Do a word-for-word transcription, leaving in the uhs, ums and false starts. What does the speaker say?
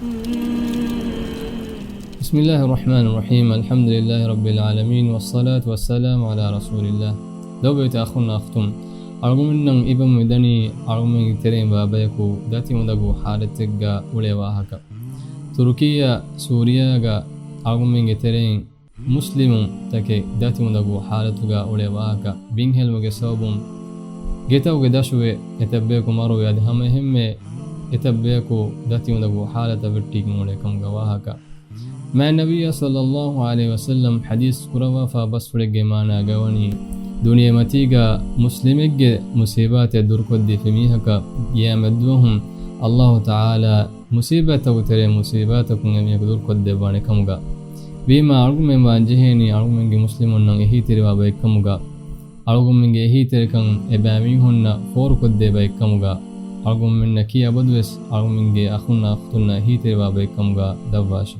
بسم الله الرحمن الرحيم. الحمد لله رب العالمين، والصلاة والسلام على رسول الله. ލޯބިވެތި އަޚުންނާ އަޚްތުން، އަޅުގަނޑުމެންނަށް އިބަމު މިދަނީ އަޅުގަނޑުމެންގެ ތެރެއިން ވާ ބަޔަކު ދަތި އުނދަގޫ ޙާލަތެއްގަ އުޅޭ ވާހަކަ. ތުރުކީއާ ސޫރިޔާގަ އަޅުގަނޑުމެންގެ ތެރެއިން މުސްލިމުންތަކެއް ދަތި އުނދަގޫ ޙާލަތުގަ އުޅޭ ވާހަކަ. ބިންހެލުމުގެ ސަބަބުން ގެތަކުގެ ދަށުވެ، އެތައް ބަޔަކު މަރުވެ، އަދި ހަމަ އެހެންމެ އެތައް ބަޔަކު ދަތި އުނދަގޫ ޙާލަތަށް ވެއްޓިގެން އުޅޭ ކަމުގެ ވާހަކަ. މާތް ނަބިއްޔާ ޞައްލައްލާހު ޢަލައިހި ވަސައްލަމް ޙަދީޘް ކުރައްވާފާ ބަސްފުޅެއްގެ މާނާގަ ވަނީ، ދުނިޔެމަތީގަ މުސްލިމެއްގެ މުޞީބާތެއް ދުރުކޮށްދީފި މީހަކަށް ޤިޔާމަތްދުވަހުން ﷲ ތަޢާލާ މުޞީބާތްތަކުގެ ތެރޭ މުޞީބާތަކުން އެމީހަކު ދުރުކޮށްދެއްވާނެ ކަމުގަ. ވީމާ އަޅުގަނޑުމެން ވާން ޖެހޭނީ އަޅުގަނޑުމެންގެ މުސްލިމުންނަށް އެހީތެރިވާ ބައެއްކަމުގަ، އަޅުގަނޑުމެންގެ އެހީތެރިކަން އެބައިމީހުންނަށް ފޯރުކޮށްދޭ ބައެއްކަމުގަ، އަޅުގަނޑުމެންނަކީ އަބަދުވެސް އަޅުގަނޑުމެންގެ އަޚުންނާ އުޚްތުންނާ އެހީތެރިވާ ބައެއްކަމުގަ ދަށްވާށި.